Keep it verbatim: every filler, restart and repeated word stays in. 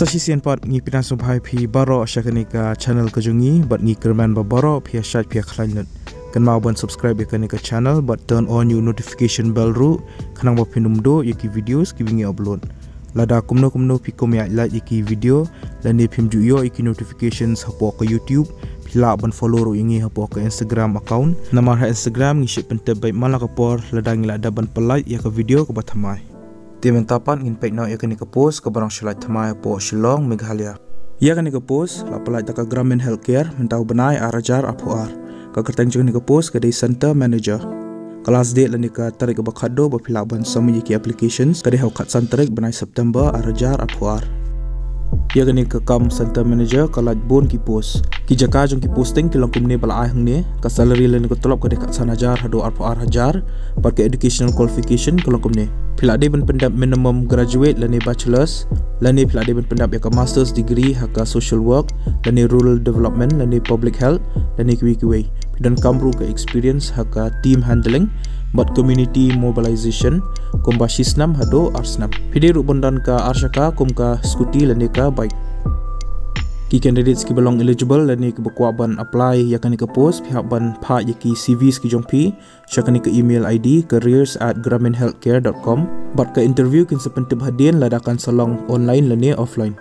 Sa shisien pat ngi pdiang sngewbha ïa phi baroh sha kane ka channel ka jong ngi, bad ngi kyrmen ba baroh phi ïa shait phi ïa khlaiñ lut. Kynmaw ban subscribe ïa kane ka channel bad turn on ïa u notification bell ruh, khnang ba phin ym duh ïa ki videos kiba ngi upload. Lada kumno kumno phi kum ïa like ïa ki video lane phim ju ïoh ïa ki notifications hapoh ka YouTube, phi lah ban follow ruh ïa ngi hapoh ka Instagram account. Namar ha Instagram ngi shait pyntip beit man la ka por lada ngi la dep ban pynlait ïa ka video kaba thymmai. Te mynta pat ngin peit noh ïa kane ka post kaba rong shalait thymmai hapoh Shillong, Meghalaya. Ïa kane ka post la pynlait da ka Gramin Healthcare mynta u bnai ar hajar arphew ar. Ka kyrteng jong kane ka post ka dei Center Manager. Ka last date lane ka tarik kaba khatduh ba phi lah ban submit ïa ki applications ka dei ha u khatsan tarik bnai September ar hajar arphew ar. Ïa kane ka kam Center Manager ka lait bun ki post. Ki jaka jong ki posting ki long kumne ba la ai hangne. Ka salary lane ka tulop ka dei khatsan hajar haduh arphew ar hajar. Bad ka educational qualification ka long kumne. Phi lah dei ban pyndep minimum graduate lane bachelors, lane phi lah dei ban pyndep ïa ka master's degree ha ka social work, lane rural development, lane public health, lane kiwei kiwei. Phi donkam ruh ka experience ha ka team handling bad community mobilization kumba shi snem haduh ar snem. Phi dei ruh ban don ka ar shaka kum ka scooty lane ka bike. Ki candidates kiba long eligible lane kiba kwah ban apply ïa kane ka post, phi hap ban phah ïa ki C Vs ki jong phi sha kane ka email I D, careers at gramin healthcare dot com. Bad ka interview kin sa pyntip hadien lada kan sa long online lane offline.